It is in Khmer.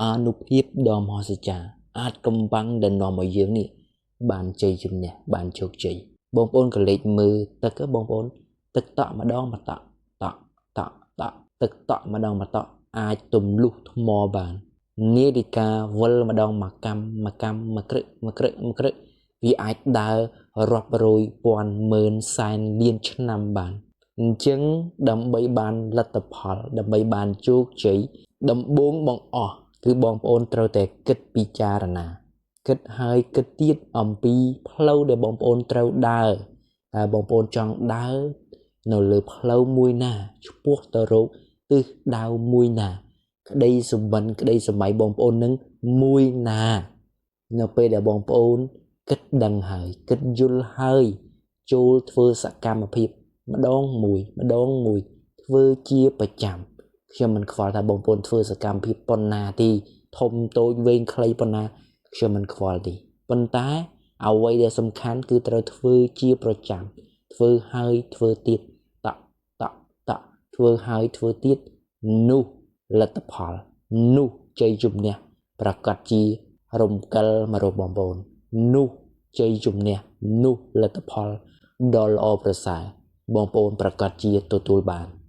អានុភាពដ៏មហស្ចារ្យអាចកំបាំងដែលនាំឲ្យយើងនេះបានជ័យជំនះ បានជោគជ័យ។ បងប្អូនក៏លេចមើលទឹក បងប្អូន ទឹកតក់ម្ដងមក តក់តក់តក់តក់ ទឹកតក់ម្ដងមកតក់អាចទម្លុះថ្មបាន។ នាฬิកាវិលម្ដងមួយកម្មមួយកម្ម មួយក្រឹកមួយក្រឹកមួយក្រឹក វាអាចដើររាប់រយពាន់ម៉ឺនសែនលានឆ្នាំបាន។ អញ្ចឹងដើម្បីបានលទ្ធផល ដើម្បីបានជោគជ័យ ដំបូងបង្អស់គឺបងប្អូនត្រូវតែគិតពិចារណា គិតហើយគិតទៀតអំពីផ្លូវដែលបងប្អូនត្រូវដើរ តើបងប្អូនចង់ដើរនៅលើផ្លូវមួយណា ឆ្ពោះទៅរកទិសដៅមួយណា ក្តីសុបិនក្តីសម័យបងប្អូននឹងមួយណា។ នៅពេលដែលបងប្អូនគិតដឹងហើយ គិតយល់ហើយ ចូលធ្វើសកម្មភាពម្ដងមួយម្ដងមួយ ធ្វើជាប្រចាំ។ ខ្ញុំមិនខ្វល់ថាបងប្អូនធ្វើសកម្មភាពប៉ុណ្ណាទេ ធំតូចវែងខ្លីប៉ុណ្ណា ខ្ញុំមិនខ្វល់ទេ ប៉ុន្តែអ្វីដែលសំខាន់គឺត្រូវធ្វើជាប្រចាំ ធ្វើហើយធ្វើទៀត តក់តក់តក់ ធ្វើហើយធ្វើទៀត នោះលទ្ធផល នោះជ័យជំនះប្រកាសជារំកិលមករកបងប្អូន នោះជ័យជំនះ នោះលទ្ធផលដ៏ល្អប្រសើរ បងប្អូនប្រកាសជាទទួលបាន។